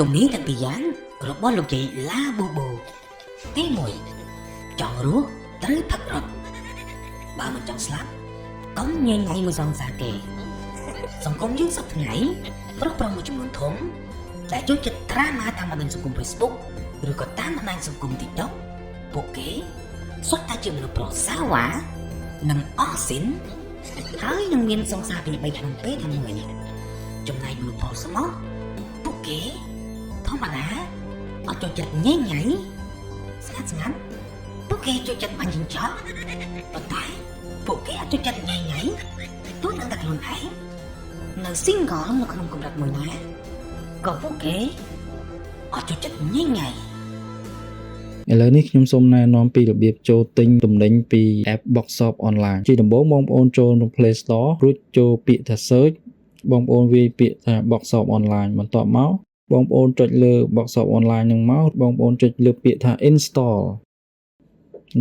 ទំនាយទាំងពីរយ៉ាងរបស់លោកយាយឡាបូបូទី1ចង់រស់ត្រូវផឹករត់បើមិនចង់ស្លាប់កុំញ៉ៃញ៉ៃមួយសង្សារគេសង្គមយើងសប្តាហ៍ថ្ងៃប្រុសប្រុសមួយចំនួនធំដែលចូលចិត្តត្រាម៉ាតាមបណ្ដាញសង្គម Facebook ឬក៏តាមបណ្ដាញសង្គម TikTok ពួកគេសុទ្ធតែជាមនុស្សប្រុសសាវ៉ានិងអស់ស៊ីនហើយនឹងមានសង្សារពី3ក្នុងពេលតែមួយចំណែកមនុស្សប្រុសស្មោះពួកគេ ធម្មតាអត់ចូលចិត្តញ៉ៃញ៉ៃស្ងាត់ស្ងាត់ពួកគេចូលចិត្តបាញ់ចិញ្ចក់ប៉ុន្តែពួកគេអត់ចូលចិត្តញ៉ៃញ៉ៃទោះដឹងតែខ្លួនឯងនៅ single នៅក្នុងកម្រិតមួយណាក៏ពួកគេអត់ចូលចិត្តញ៉ៃញ៉ៃ ឥឡូវនេះខ្ញុំសូមណែនាំពីរបៀបចូលទិញទំនិញពី app Box Shop Online ជាដំបូងបងប្អូនចូលក្នុង Play Store រួចចូលពាក្យថា search បងប្អូនវាយពាក្យថា Box Shop Online បន្ទាប់មកបងប្អូនចុចលើ Box Shop Online នឹងមកបងប្អូនចុចលើពាក្យថា install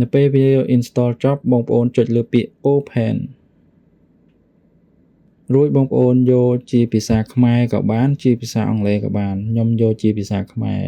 នៅពេលវា install ចប់បងប្អូនចុចលើពាក្យ open រួចបងប្អូនយកជាភាសាខ្មែរក៏បាន ជាភាសាអង់គ្លេសក៏បានខ្ញុំយកជាភាសាខ្មែរ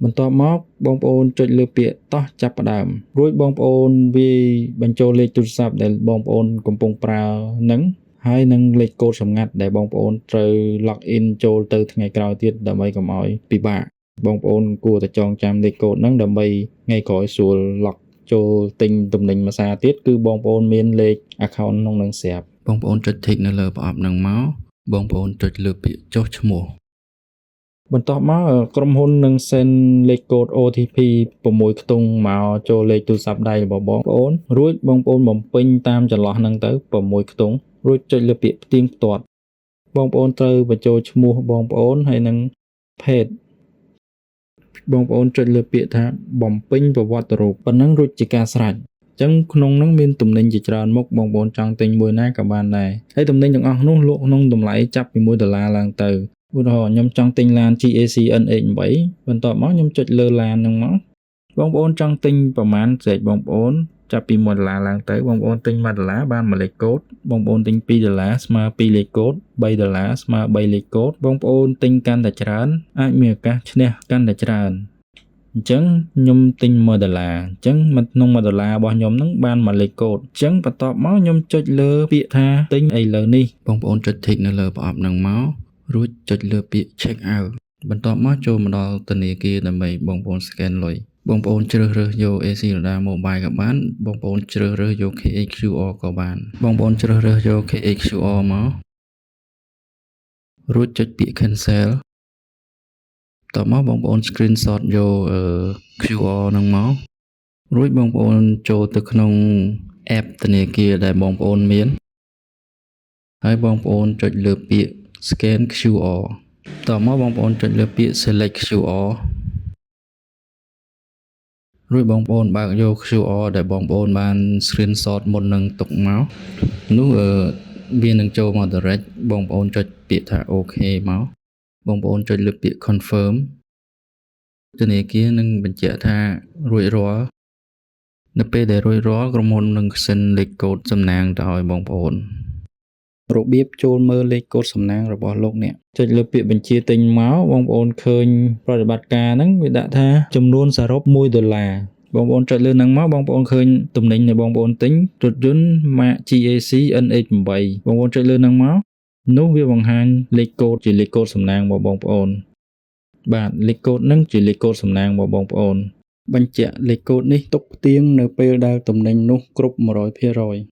បន្ទាប់មកបងប្អូនចុចលើពាក្យតោះចាប់ផ្ដើមរួចបងប្អូនវាយបញ្ចូលលេខទូរស័ព្ទដែលបងប្អូនកំពុងប្រើនឹងហើយនឹងលេខកូដសម្ងាត់ដែលបងប្អូនត្រូវ log in ចូលទៅថ្ងៃក្រោយទៀតដើម្បីកុំឲ្យពិបាកបងប្អូនគួរតែចងចាំលេខកូដហ្នឹងដើម្បីថ្ងៃក្រោយស្រួល log ចូលទិញទំនិញមួយសារទៀតគឺបងប្អូនមានលេខ account ក្នុងនឹងស្រាប់ បងប្អូនចុច tick នៅលើប្រអប់ហ្នឹងមកបងប្អូនចុចលើពាក្យចុះឈ្មោះ បន្ទាប់មកក្រុមហ៊ុននឹង send លេខកូដ OTP 6ខ្ទង់មកចូលលេខទូរស័ព្ទដៃរបស់បងប្អូនរួចបងប្អូនបំពេញតាមចន្លោះហ្នឹងទៅ6ខ្ទង់រួចចុចលើពាក្យផ្ទៀងផ្ទាត់បងប្អូនត្រូវបញ្ចូលឈ្មោះបងប្អូនហើយនឹងភេទបងប្អូនចុចលើពាក្យថាបំពេញប្រវត្តិរូបប៉ុណ្ណឹងរួចជាការស្រេចអញ្ចឹងក្នុងហ្នឹងមានទំនិញជាច្រើនមុខបងប្អូនចង់ទិញមួយណាក៏បានដែរហើយទំនិញទាំងអស់នោះលក់ក្នុងតម្លៃចាប់ពី1ដុល្លារឡើងទៅឧទាហរណ៍ខ្ញុំចង់ទិញឡាន GAC NH8 បន្ទាប់មកខ្ញុំចុចលើឡានហ្នឹងមកបងប្អូនចង់ទិញប្រមាណស្រេចបងប្អូនចាប់ពី1ដុល្លារឡើងទៅបងប្អូនទិញ1ដុល្លារបាន1លេខកូដបងប្អូនទិញ2ដុល្លារស្មើ2លេខកូដ3ដុល្លារស្មើ3លេខកូដបងប្អូនទិញកាន់តែច្រើនអាចមានឱកាសឈ្នះកាន់តែច្រើនអញ្ចឹងខ្ញុំទិញ1ដុល្លារអញ្ចឹងមិនក្នុង1ដុល្លាររបស់ខ្ញុំហ្នឹងបាន1លេខកូដអញ្ចឹងបន្ទាប់មកខ្ញុំចុចលើពាក្យថាទិញឥឡូវនេះ បងប្អូនចុច tick នៅលើប្រអប់ហ្នឹងមករួចចុចលើពាក្យ check out បន្ទាប់មកចូលមកដល់ធនាគារដើម្បីបងប្អូន scan លុយបងប្អូនជ្រើសរើសយក ACLEDA Mobile ក៏បានបងប្អូនជ្រើសរើសយក KHQR ក៏បានបងប្អូនជ្រើសរើសយក KHQR មករួចចុចពាក្យ cancel តមកបងប្អូន screenshot យក QR ហ្នឹងមករួចបងប្អូនចូលទៅក្នុង app ធនាគារដែលបងប្អូនមានហើយបងប្អូនចុចលើពាក្យ scan QR តមកបងប្អូនចុចលើពាក្យ select QR រួចបងប្អូនបើកយក QR ដែលបងប្អូនបាន screenshot មុននឹងទុកមកនោះអឺវានឹងចូលមក direct បងប្អូនចុចពាក្យថា OK មកបងប្អូនចុចលើពាក្យ confirm ធនាគារនឹងបញ្ជាក់ថារួចរាល់នៅពេលដែលរួចរាល់ក្រុមហ៊ុននឹង send លេខកូដសំណាងទៅឲ្យបងប្អូន របៀបចូលមើលលេខកូដសំណាងរបស់លោកអ្នកចុចលើពាក្យបញ្ជាទិញមកបងប្អូនឃើញប្រតិបត្តិការហ្នឹងវាដាក់ថាចំនួនសរុប1ដុល្លារបងប្អូនចុចលើហ្នឹងមកបងប្អូនឃើញទំនិញដែលបងប្អូនទិញរថយន្តម៉ាក GAC NH8 បងប្អូនចុចលើហ្នឹងមកនោះវាបង្ហាញលេខកូដជាលេខកូដសំណាងរបស់បងប្អូនបាទលេខកូដហ្នឹងជាលេខកូដសំណាងរបស់បងប្អូនបញ្ជាក់លេខកូដនេះទុកផ្ទៀងនៅពេលដែលទំនិញនោះគ្រប់100%។